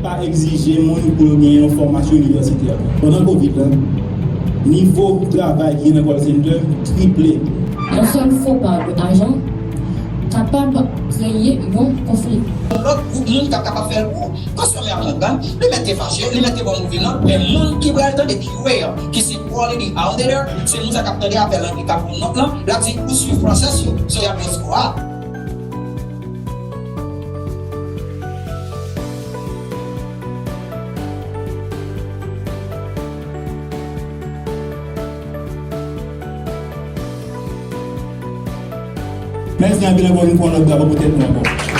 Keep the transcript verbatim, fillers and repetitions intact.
pa egzije moun pou yo gen yon fòmasyon inivèsitè. Pandan kovid la, nivo travay ki gen nan call center triple. Yon sèl fo pa de ajan kapab kreye yon konfli. Yon lòt gwoup moun k ap kapab fè l pou w, transfòme an gang, li mèt te fache, li mèt te ba w move not, men moun ki pral tande Q A an, ki se quality auditor, se moun sa k ap tande apèl lan, ki ka pran not lan, l ap di ou swiv process yo, so y ap yon score. Mèsi anpil ankò yon fwa, lòt bravo pou tèt nou ankò.